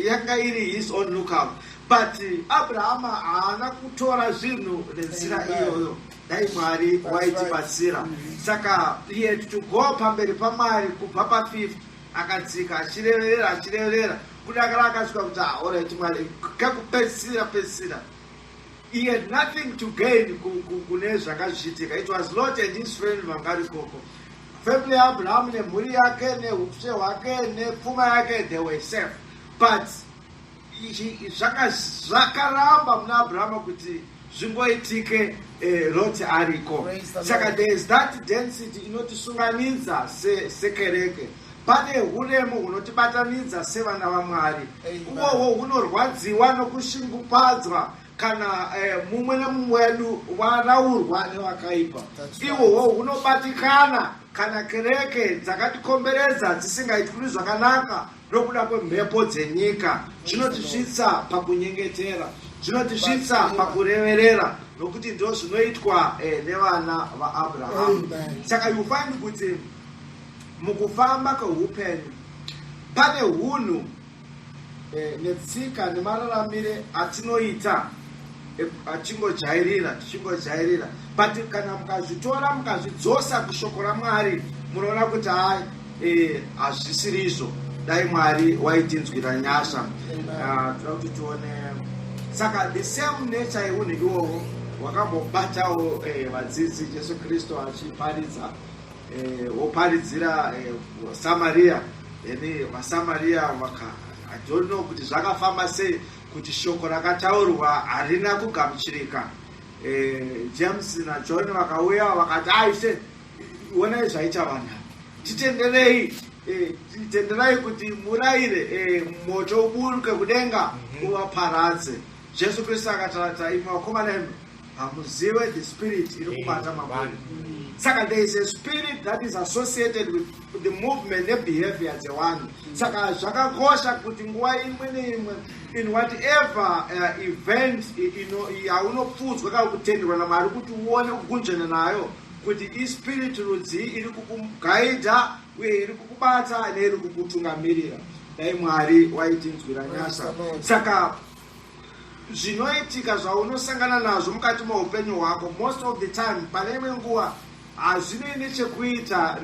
yanga iri his own lookout, but Abrahama haana kutora zvinhu nenzira iyoyo. Dai Mwari waitibatsira. Saka he had to go pamberi paMwari kubva pa50, akadzika achireverera, achireverera, kudakara akasvika kuti, "Ah, alright Mwari," kekupedzisira pedzisira. He had nothing to gain kune zvanga zvichiitika. It was Lot and his friend vanga rikoko. Family yaAbraham nemhuri yake neushe hwake nepfuma yake, they were safe. But zvakaramba muna Abrahama kuti zvingoitike Lot ariko. Saka there is that density inotisunganidza sekereke. Pane uremu hunotibatanidza sevana vaMwari. Uwohwo hunorwadziwa nokushingupadzwa kana mumwe nemumwe wedu waraurwa nevakaipa. Ihwohwo hunobatikana kana kereke dzakatikomberedza dzisingaitwi zvakanaka nokuda kwemhepo dzenyika. Zvinotisvitsa pakunyengetera, zvinotisvitsa pakureverera, nokuti ndo zvinoitwa nevana vaAbrahamu. Saka you find kuti mukufamba kweupenyu pane hunhu netsika nemararamire atinoita, achingojairira, tichingojairira. But kana mukazvitora mukazvidzosa kushoko raMwari, munoona kuti hai, hazvisiri izvo. Dai Mwari waitinzwira nyasha. Ah, toda kuti tione Saka the same nature yeunhu iwowo wakambobatawo vadzidzi Jesu Kristu achiparidza, woparidzira Samaria. Then vaSamaria vaka, I don't know kuti zvakafamba sei kuti shoko rakataurwa harina kugamuchirika. James naJohn vakauya vakati, "Aise, onai zvaita vanhu ava. Titenderei, tenderai kuti murayire moto uburuke kudenga uvaparadze." Jesu Kristu akataura, "Imwe vakomana imi, hamuzive the spirit iri kubata maburi." Saka there is a spirit that is associated with the movement nebehavior dzevanhu. Saka zvakakosha kuti nguva imwe neimwe, in whatever event yaunopfuudzwa kana kutenderwa naMwari kuti uone kugunzvana nayo, kuti ispirit rudzii iri kukugaidha uye iri kukubata neiri kukutungamirira. Dai Mwari waitinzwira nyasha. Saka zvinoitika zvaunosangana nazvo mukati meupenyu hwako, most of the time, pane imwe nguva hazvinei nechekuita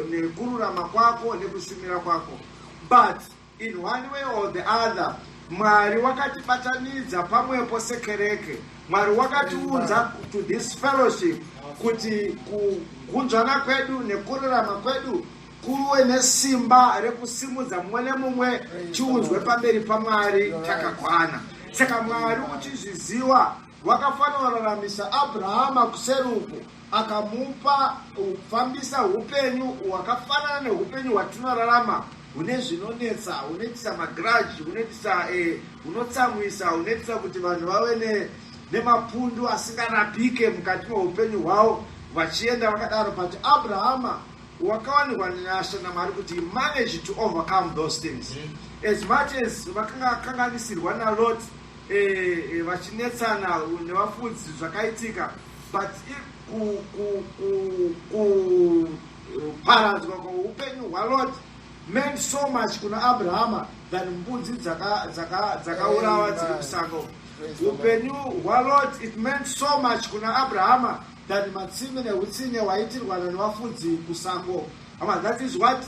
nekururama kwako nekushumira kwako, but in one way or the other Mwari wakatibatanidza pamwepo sekereke. Mwari wakatiunza to this fellowship kuti kugunzvana kwedu nekururama kwedu kuve nesimba rekusimudza mumwe nemumwe, tiunzwe pamberi paMwari takakwana. Saka Mwari uchizviziva, wakafanira kuraramisa Abrahama kuseri uku, akamupa kufambisa upenyu hwakafanana neupenyu hwatinorarama, hune zvinonetsa, hunoitisa magrudge, hunoitisa hunotsamwisa, hunoitisa kuti vanhu vave nemapundu asingarapike mukati meupenyu hwavo, vachienda vakadaro. But Abrahama wakawanirwa nyasha naMwari kuti he managed to overcome those things. As much as vakanga akanganisirwa naLot, vachinetsana nevafudzi, zvakaitika, but kuparadzwa kweupenyu hwaLot meant so much kuna Abrahama than mbudzi dzakaurawa dziri kusango. Upenyu hwaLot, it meant so much kuna Abrahama than matsime neutsinye hwaitirwana nevafudzi kusango. Ama that is what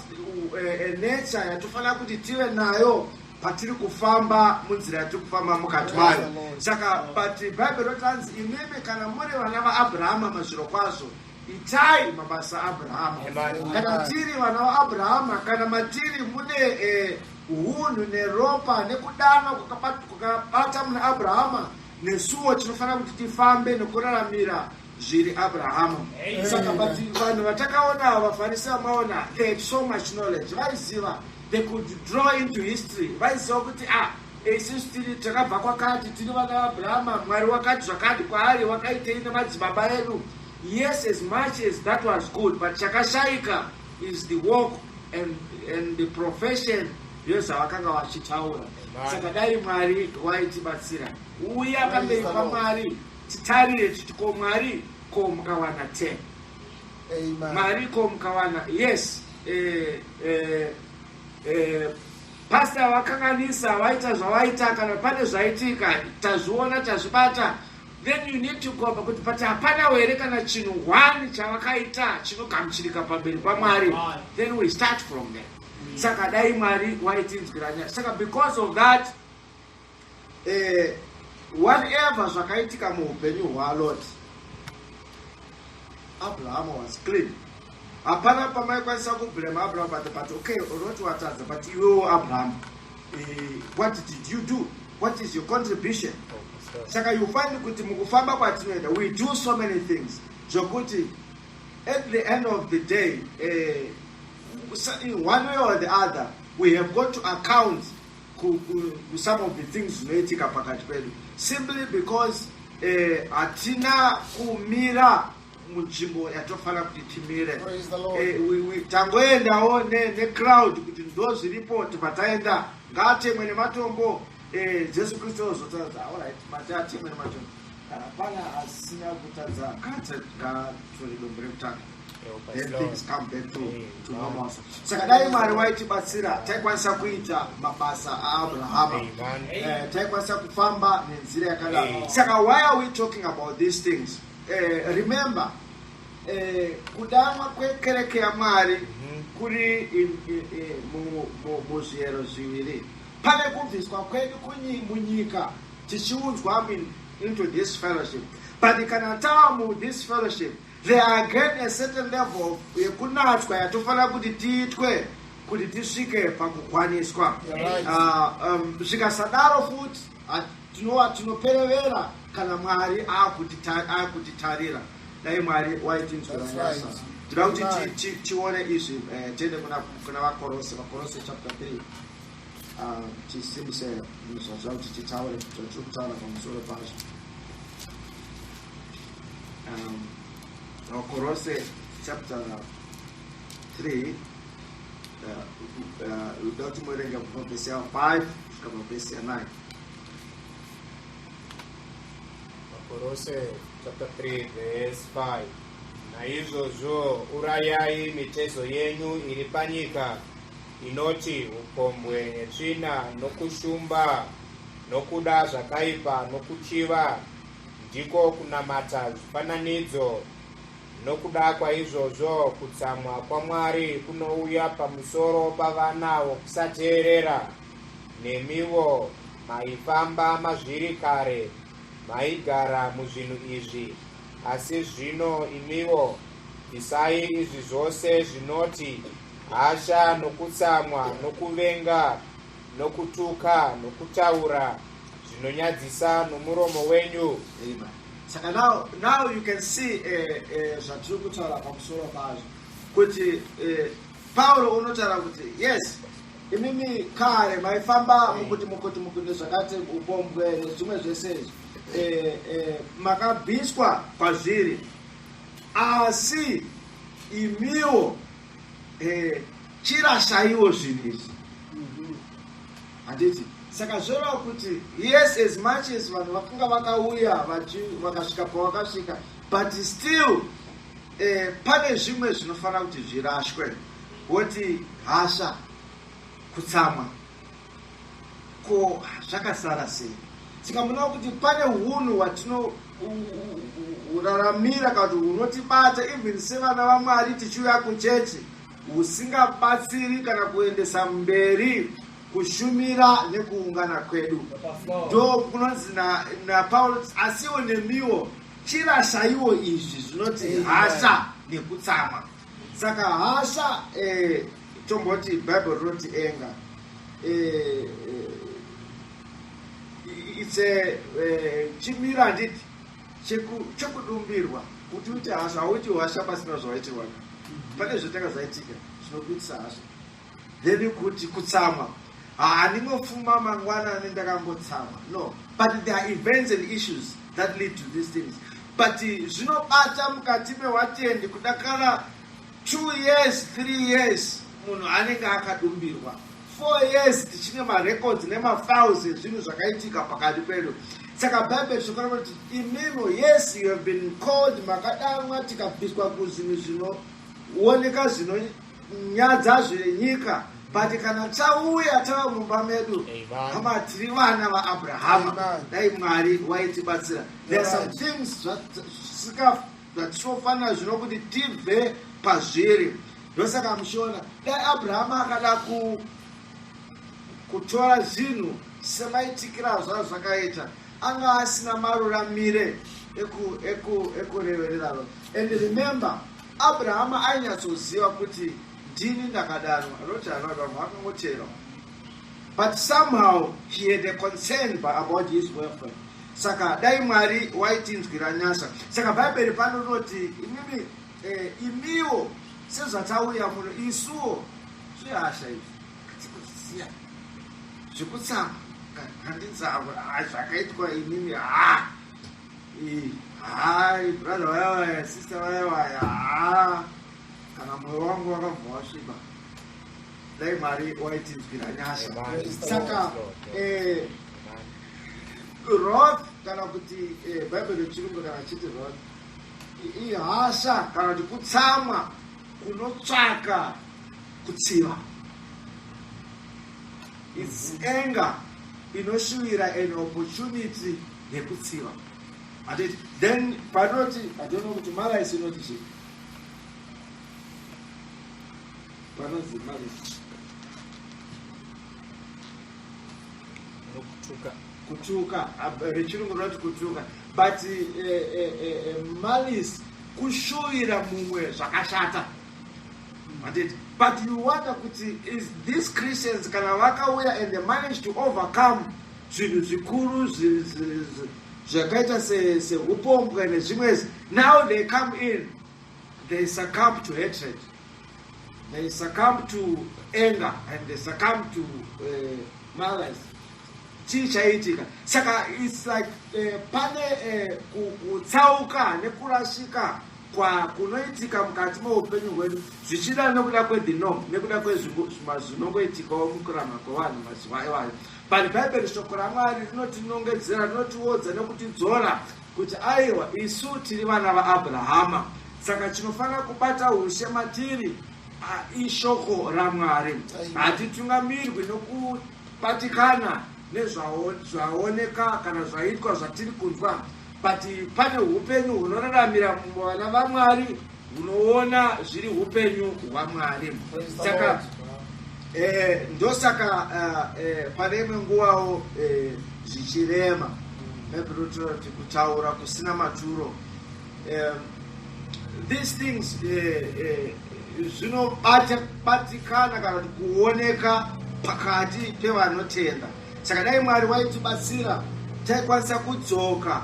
nature yatofanira kuti tive nayo patiri kufamba munzira yatiri kufamba mukati mayo. Saka but Bhaibheri rotanzi, "Imimi kana muri vana vaAbrahama mazviro kwazvo, itai mabasa aAbrahama." Kana tiri vana vaAbrahama, kana matiri mune unhu neropa nekudanwa kwakabata muna Abrahama, nesuwo tinofanira kuti tifambe nekuraramira zviri Abrahama. Saka but vanhu vatakaona, vaFarisi vamaona, they had so much knowledge. Vaiziva, they could draw into history. Vaiziva kuti, ah, isusu tiri takabva kwakati, tiri vana vaAbrahama, Mwari wakati zvakati kwaari, wakaitei nemadzibaba edu. Yes, as much as that was good, but chakashayika is the work and the profession yezvavakanga vachitaura. Saka dai Mwari waitibatsira. Uya pamberi paMwari, titarire titi, "Ko Mwari, ko mukawana 10?" "Mwari, ko mukawana?" Yes, pastor vakanganisa, vaita zvavaita, kana pane zvaitika, tazviona, tazvibata, then you need to go pakuti, but hapana here kana chinhu one chavakaita chinogamuchirika pamberi paMwari? Then we start from there. Saka dai Mwari waitinzwira nyasha. Saka because of that, whatever zvakaitika muupenyu hwaLot, Abraham was clean. Hapana pamaikwanisa kublame Abraham. But okay, Lot watadza, but iwewo Abraham, what did you do? What is your contribution? Saka you find kuti mukufamba kwatinoenda, we do so many things zvokuti at the end of the day, in one way or the other, we have got to account ku some of the things zvinoitika pakati pedu, simply because hatina kumira munzvimbo yatofanira kuti timire. Praise the Lord. Tangoendawo necrowd kuti ndo zviripo, tibva taenda, ngaatemwe nematombo. Jesu Kristu ozotaura, "Alright, mati atemwe nematombo. Kana pana asina kutadza, ngaatore dombo rekutanga." Then things come back to normal. Saka dai Mwari waitibatsira, taikwanisa kuita mabasa aAbrahama, taikwanisa kufamba nenzira yakadaro. Saka why are we talking about these things? Remember, kudanwa kwekereke yaMwari kuri muzviyero zviviri. Pane kubviswa kwedu munyika. Tichiunzwa into this fellowship. But kana tava this fellowship, there are again a certain level yekunatswa yatofanira kuti tiitwe kuti tisvike pakukwaniswa. Zvikasadaro futi tinova tinoperevera kana Mwari akutitarira. Dai Mwari waitinzwira nyasha. Tinoda kuti tione izvi, tiende kuna Vakorose, Vakorose chapter 3, tisimbise zvatinoda kuti titaure, zvatiri kutaura pamusoro pazvo. Vakorose chapter 3, uda kuti muverenge kubva vhesi ya 5 kusvika pavhesi ya 9. Vakorose chapter 3 verse 5. Naizvozvo urayai mitezo yenyu iri panyika inoti upombwe netsvina nokushumba nokuda zvakaipa nokuchiva, ndiko kunamata zvifananidzo. Nokuda kwaizvozvo kutsamwa kwaMwari kunouya pamusoro pavana vokusateerera. Nemiwo maifamba mazviri kare, maigara muzvinhu izvi. Asi zvino imiwo bvisai izvi zvose zvinoti hasha nokutsamwa nokuvenga nokutuka nokutaura zvinonyadzisa nomuromo wenyu. Amen. Saka now you can see zvatiri kutaura pamusoro pazvo kuti Pauro unotaura kuti yes, imimi kare maifamba mukuti mukuti mukuti nezvakati, upombwe nezvimwe zvese izvi, makabviswa kwazviri, asi imiwo chirashaiwo zvinhu izvi, handiti? Saka zvoreva kuti yes, as much as vanhu vakanga vakauya vakasvika pavakasvika, but still pane zvimwe zvinofanira kuti zvirashwe. Woti hasha, kutsamwa, ko zvakasara sei? Saka munoona kuti pane unhu hwatinoraramira kana kuti hunotibata even sevana vaMwari tichiuya kuchechi, husingabatsiri kana kuendesa mberi kushumira nekuungana kwedu. Ndo kunonzi naPauro, asiwo nemiwo chirashaiwo izvi zvinoti hasha nekutsamwa. Saka hasha, tomboti Bhaibheri rinoti anger, it's a chimiro, handiti, chekudumbirwa. Kuti uite hasha, hauiti hasha pasina zvawaitirwa. Pane zvotanga zvaitika zvinokuitisa hasha. Then kuti kutsamwa, handingofuma mangwanani ndakangotsamwa, no, but there are events and issues that lead to these things. But zvinobata mukati mewatendi kudakara 2 years, 3 years, munhu anenge akadumbirwa. 4 years tichine marecords nemafiles ezvinhu zvakaitika pakati pedu. Saka Bhaibheri zvokareva kuti imimo, yes, you have been called, makadanwa, tikabviswa kuzvinhu zvinooneka zvinonyadza zvenyika, but kana tauya tava mumba medu, hama, tiri vana vaAbrahama. Dai Mwari waitibatsira. There are some things zvatinofanira zvino kuti tibve pazviri. Ndosaka muchiona dai Abrahama akada kutora zvinhu semaitikiro azvazvo zvakaita, anga asina maruramire ekurevereraro. And remember, Abrahama ainyatsoziva kuti ndini ndakadanwa, roti haana akangotera, but somehow he had a concern about his welfare. Saka dai Mwari waitinzwira nyasha. Saka Bhaibheri pano rinoti imimi, imiwo sezvatauya muno, isuwo zvehasha izvi hatikuzisiya, zvekutsamwa handidzavo zvakaitwa imimi. Ha, hai brother vaya vaya, sister vaya vaya, ha, kana mwoyo wangu wakabva wasviba. Dai Mwari waitinzwira nyasha. Saka wrath, kana kuti Bhaibheri rechirungu kana chiti wrath, ihasha kana kuti kutsamwa kunotsvaka kutsiva. It's anger inoshuvira an opportunity yekutsiva, handiti? Then panoti, I don't know kuti malice inoti chii, panonzi malice. Nokutuka. Kutuka, rechirungu rinoti kutuka, but malice kushuvira mumwe zvakashata, handiti? But you wonder kuti is these Christians, kana vakauya and they manage to overcome zvinhu zvikuru zvakaita seupombwe nezvimwe, now they come in, they succumb to hatred, they succumb to anger and they succumb to malice. Chii chaiitika? Saka it's like pane kutsauka nekurashika kunoitika mukati meupenyu hwedu, zvichida nekuda kwethe norm, nekuda kwezvinongoitikawo mukurarama kwevanhu mazuva iwayo. But Bhaibheri, shoko raMwari, rinotinongedzera, rinotiodza nekutidzora kuti aiwa, isu tiri vana vaAbrahama. Saka chinofanira kubata ushe matiri ishoko raMwari. Hatitungamirwi nokubatikana nezvaoneka kana zvaitwa, zvatiri kunzwa, but pane upenyu hunoraramira muvana vaMwari, hunoona zviri upenyu hwaMwari. Saka ndosaka pane imwe nguvawo zvichirema, maybe kuti kutaura kusina maturo. These things zvinobatikana kana kuti kuoneka pakati pevanotenda. Saka dai Mwari waitibatsira, taikwanisa kudzoka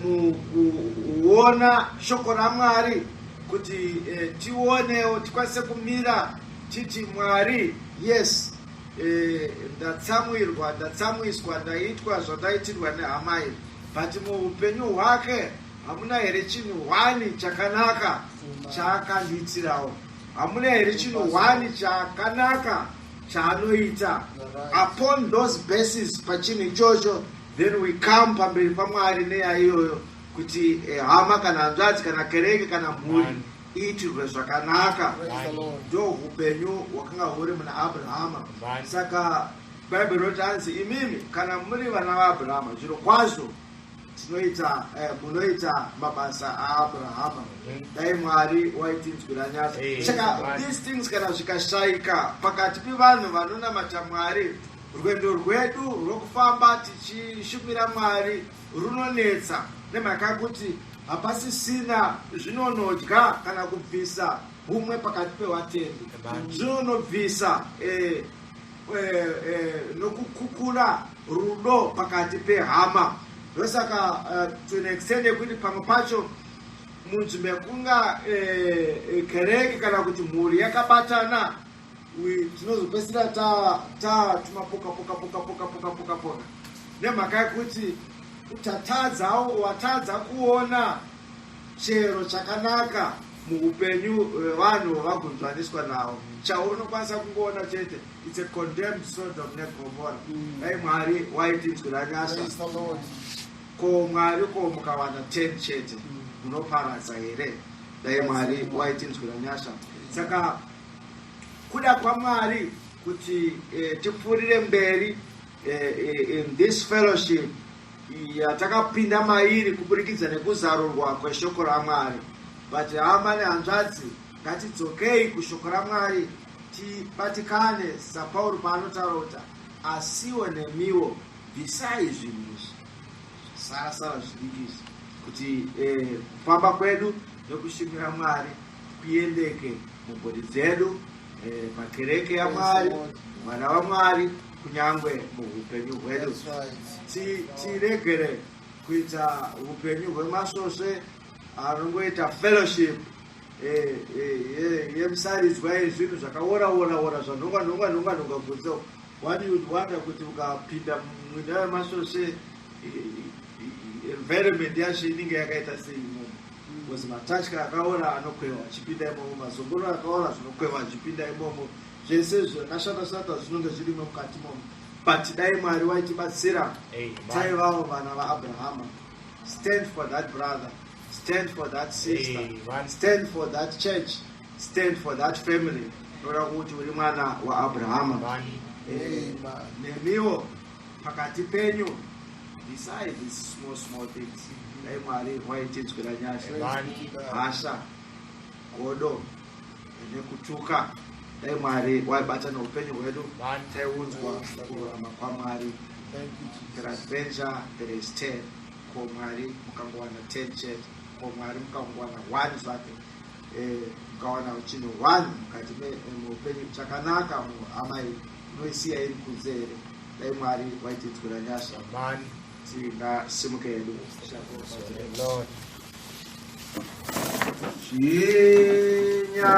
mukuona shoko raMwari, kuti tionewo, tikwanise kumira titi, "Mwari, yes, ndatsamwirwa, ndatsamwiswa, ndaitwa zvandaitirwa nehamai, but muupenyu hwake hamuna here chinhu hwani chakanaka chaakandiitirawo? Hamuna here chinhu hwani chakanaka chaanoita?" Upon those basis, pachinhu ichocho, then we come pamberi paMwari nenyaya iyoyo, kuti hama kana hanzvadzi kana kereke kana mhuri iitirwe zvakanaka. Praise the Lord. Ndo upenyu hwakanga huri muna Abrahama. Amen. Saka Bhaibheri rinoti, hanzi, "Imimi kana muri vana vaAbrahama, zviro kwazvo tinoita, munoita mabasa aAbrahama." Dai Mwari waitinzwira nyasha. Amen. Saka these things kana zvikashayika pakati pevanhu vanonamata Mwari, rwendo rwedu rwokufamba tichishumira Mwari runonetsa, nemhaka yekuti hapasisina zvinonodya kana kubvisa humwe pakati pevatendi. Amen. Zvinonobvisa nokukukura rudo pakati pehama. Ndosaka to an extent yekuti pamwe pacho, munzvimbo yekunga kereke kana kuti mhuri yakabatana, tinozopedzisira ta tumapoka poka poka poka poka poka poka, nemhaka yekuti tatadzawo, watadza kuona chero chakanaka muupenyu hwevanhu vagunzvaniswa navo. Chaunokwanisa kungoona chete, it's a condemned Sodom neGomora. Dai Mwari waitinzwira nyasha. Praise the Lord. Ko Mwari, ko mukawana 10 chete, munoparadza here? Dai Mwari waitinzwira nyasha. Saka kuda kwaMwari kuti tipfuurire mberi in this fellowship yatakapinda mairi kuburikidza nekuzarurwa kweshoko raMwari. But hama nehanzvadzi, ngatidzokei kushoko raMwari, tibatikane saPauro paanotaura kuti, "Asiwo nemiwo bvisai zvinhu izvi sarasara zvidiki izvi," kuti kufamba kwedu nekushumira Mwari kuendeke mumhuri dzedu, pakereke yaMwari, mwana waMwari, kunyangwe muupenyu hwedu. That's right. Tiregere kuita upenyu hwemasvosve anongoita fellowship yemusaridzwa yezvinhu zvakaora ora ora, zvanhonga nhonga nhonga nhonga kunze. One you'd wonder kuti ukapinda mumwinda wemasvosve, environment yacho inenge yakaita sei imomo, because matatya akaora anokwewa achipinda imomo, mazongoro akaora zvinokwewa achipinda imomo, zvese zvakashata shata zvinonge zvirimo mukati imomo. But dai Mwari waitibatsira, Amen. taivawo vana vaAbrahama. Stand for that brother, stand for that sister, Amen. stand for that church, stand for that family, noda kuti uri mwana waAbrahama. Amen. Amen. Nemiwo pakati penyu beside these small small things, dai Mwari waitinzwira nyasha. Praise be to God. Hasha, godo nekutuka, dai Mwari waibata neupenyu hwedu, Amen. taiunzwa kururama kwaMwari. Thank you, Per Jesus. adventure there is 10. Ko Mwari mukangowana 10 chete, ko Mwari mukangowana 1 zvake, mukawana chinhu 1 mukati muupenyu chakanaka, amai unoisiya iri kunze here? Dai Mwari waitinzwira nyasha. Amen. Tingasimuke hedu. Lord. Chinya.